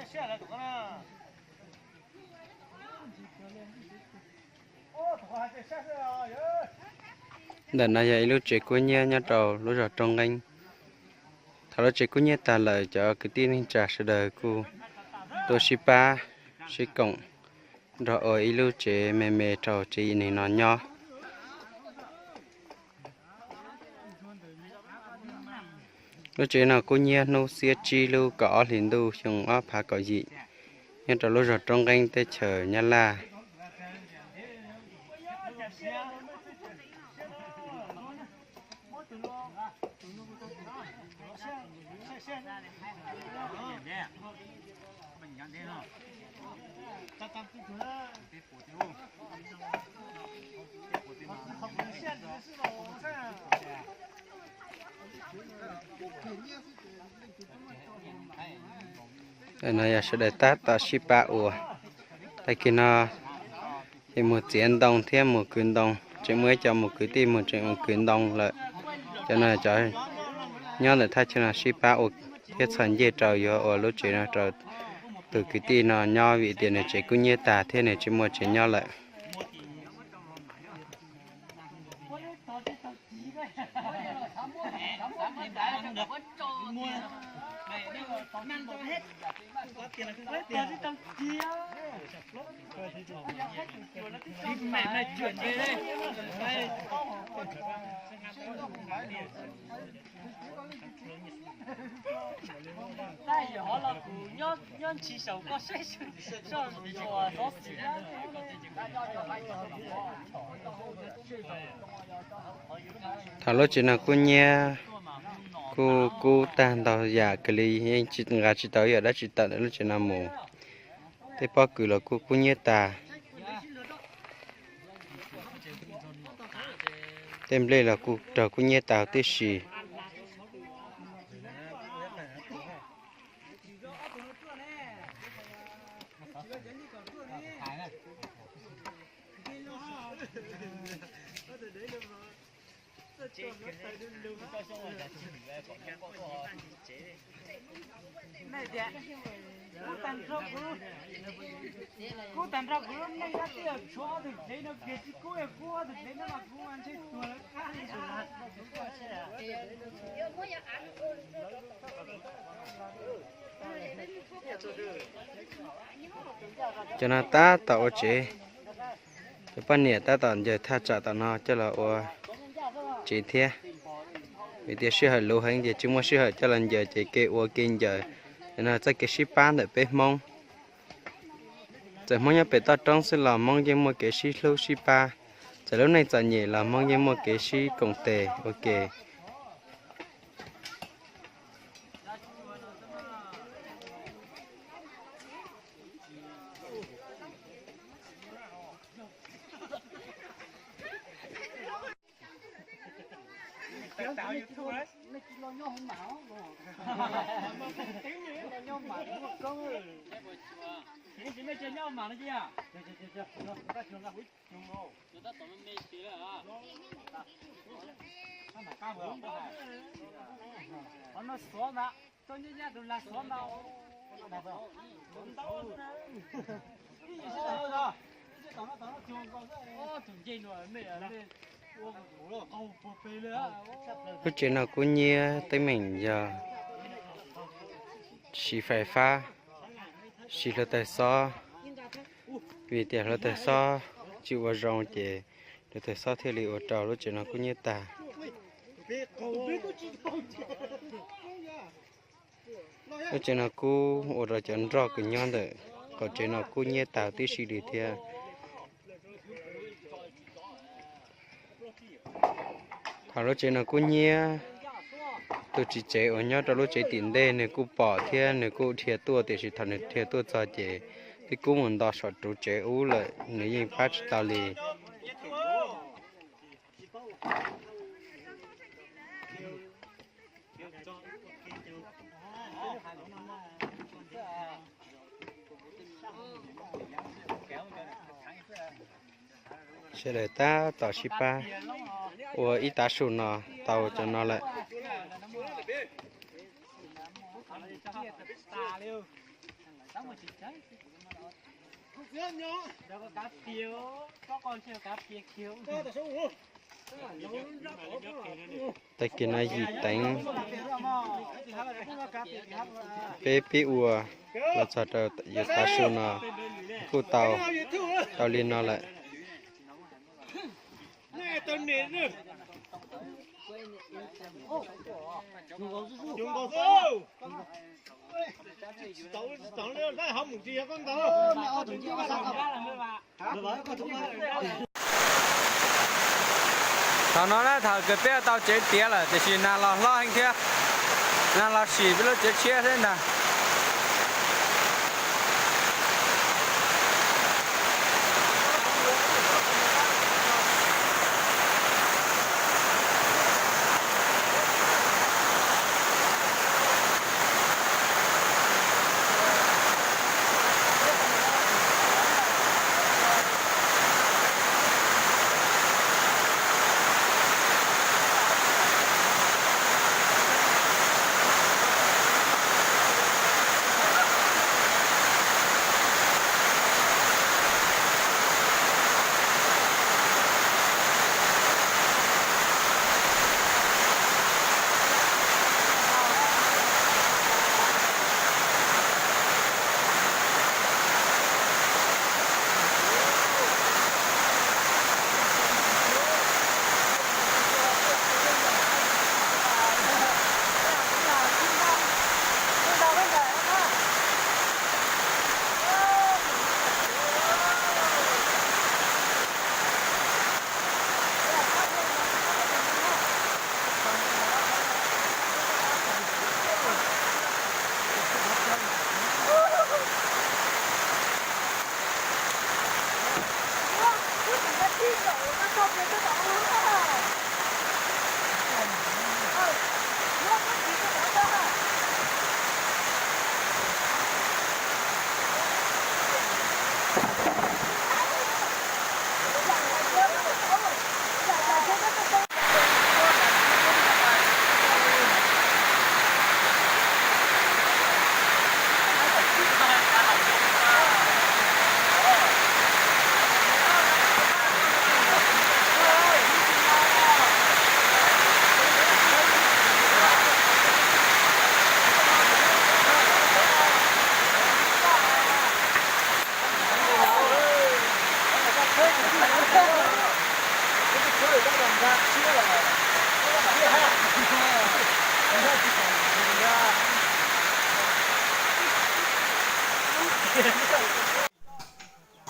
Ntawm no yog ib lub tsev kub nyiab nyob rau lub zos Rooj Nqeeb. Thaum lub tsev kub nyiab tag lawm, cov kwv tij neej tsa sawv daws kuj tuaj sib pab sib koom nrog ua ib lub tsev me me rau tsev neeg no nyob. Lub tsev no kub nyiab hnub xiab tsib lub kaum ob hlis ntuj xyoo ob phav kaum yim, nyob rau lub zos Rooj Nqeeb teb chaws Nyab Laj. No yog sawv daws tab tom sib pab ua. Tag kis no ces mus txiav ntoo thiab mus kwv ntoo, tseem muaj ib co mus kwv tij mus tseem mus kwv ntoo lawm. Cov no cov nyob ntawm thaj chaw no sib pab ua thiab txhos ncej rau yuav ua lub tsev no rau tus kwv tij no nyob vim tias nws tsev kub nyiab tag thiab nws tsis muaj tsev nyob lawm. Thaum lub tsev no kub nyiab, kuj kub tag ntau yam kawg li, yeej nqa tsis tau yam dab tsi tawm ntawm lub tsev no mus. Tej pob kws los kuj kub nyiab tas, tej nplej los kuj raug kub nyiab tas tib si. Kub tag nrho kuv lub neej dab tsi tshuav ob tug tsev no kiag tsis kub, kub ob tug tsev no mas kuv mas ntshe tuag lawm qab li. Cov no tab tom ua tsev, cov poj niam tab tom ncaws thaj tsam tom no coj los ua tsev thiab. Vim tias sij hawm luv heev ces tsis muaj sij hawm coj los ncaws ces kev ua kev ncaws. Cov no txoj kev sib pab ntawm peb Hmoob. Txawm Hmoob nyob pem toj roob xwb los Hmoob yeej muaj kev sib hlub sib pab. Txawm lub neej txom nyem los Hmoob yeej muaj kev sib koom tes ua ke. Lub tsev no kub nyiab teeb meem yog siv fais fab, siv hluav taws xob, vim tias hluav taws xob tsis ua zoo ces hluav taws xob thiaj li ua rau lub tsev no kub nyiab tag. Lub tsev no kub ua rau cov nroj kws nyob ntawm qaum tsev no kub nyiab tag tib si li thiab. Thaum lub tsev no kub nyiab, tus tswv tsev uas nyob rau lub tsev tim ntej nws kuj pom thiab nws kuj dhia tuaj, tiam sis thaum nws dhia tuaj txog ces twb kub mus nto saum ruv tsev ub lawm, nws yeej pab tsis tau li. Sawv daws tab tom sib pab ua ib tav su no tau cov no lawm. Tag kis no yim teev, peb pib ua los txog rau yuav tav su no kuj tau, tau li no lawm. Thaum no na, thaum kws peb tau tsev tiav lawm tiam sis nag los hlob heev thiab, nag los sim peb lub tsev tshiab xwb ntag.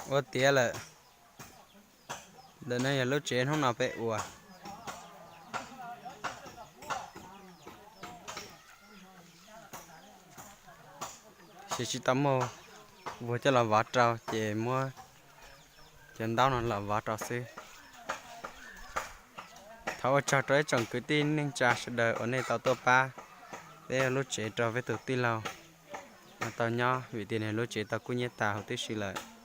Ua tiav lawm. Ntawm no yog lub tsev hnub no peb ua. Tab sis tsis tau muaj vuag coj los vov rau ces muab cov ntaub no los vov rau xwb. Thov ua tsaug rau ib tsoom kwv tij neej tsa sawv daws uas nej tau tuaj pab peb lub tsev rau peb tus tij laug tau nyob, vim tias nws lub tsev tau kub hnyiab tas huv tib si lawm.